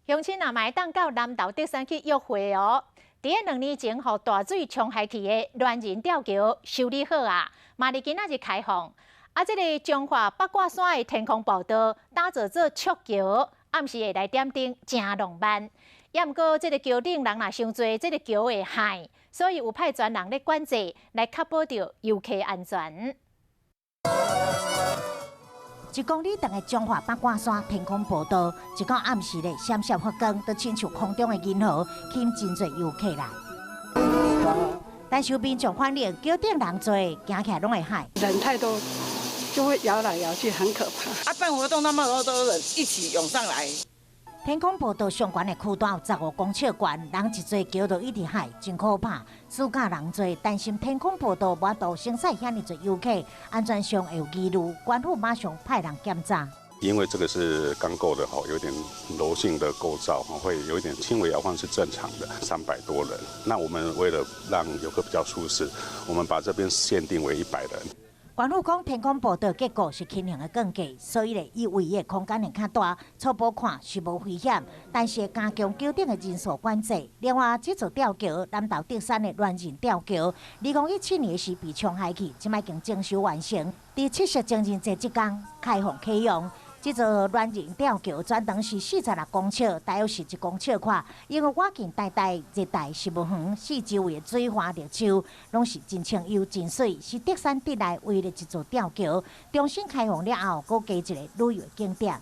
鄉親啊，嘛會當到南投竹山去約會哦。佇咧2年前，予大水沖害去的巒人吊橋修理好啊，嘛佇今仔日開放。啊，這个彰化八卦山的天空步道打造做觸橋，暗時會來點燈，誠浪漫。也毋過，這个橋頂人若傷濟，這个橋會害，所以有派專人咧管制，來確保著遊客安全。1公里長的彰化八卦山天空步道，一到暗時咧閃閃發光，就親像空中的銀河，吸引真濟遊客來。但是民眾反映，橋頂人濟，行起來攏會害。人太多，就會搖來搖去，很可怕。啊，辦活動那麼多多人一起湧上來。天空步道上懸的區段有15公尺懸，人一濟橋就一直害，真可怕。暑假人濟，擔心天空步道無法度承載遐爾濟遊客，安全上會有疑慮，官府馬上派人檢查。因為這個是鋼構的哈，有點柔性的構造，會有一點輕微搖晃是正常的。300多人，那我們為了讓遊客比較舒適，我們把這邊限定為100人。官府講天空步道結構是輕型的鋼架，所以咧，伊位的空間會較大，初步看是無危險，但是會加強橋頂的人數管制。另外，這座吊橋南投竹山的巒人吊橋，2017年時被沖害去，這擺已經整修完成，佇七夕情人節這工開放啟用。這座巒人吊橋全長是46公尺，大約是1公尺闊。因為倚近台大熱帶植物園，四周圍的水花綠樹，攏是真清幽真媠，是竹山鎮內唯一一座吊橋。重新開放了後，閣加一个旅遊景點。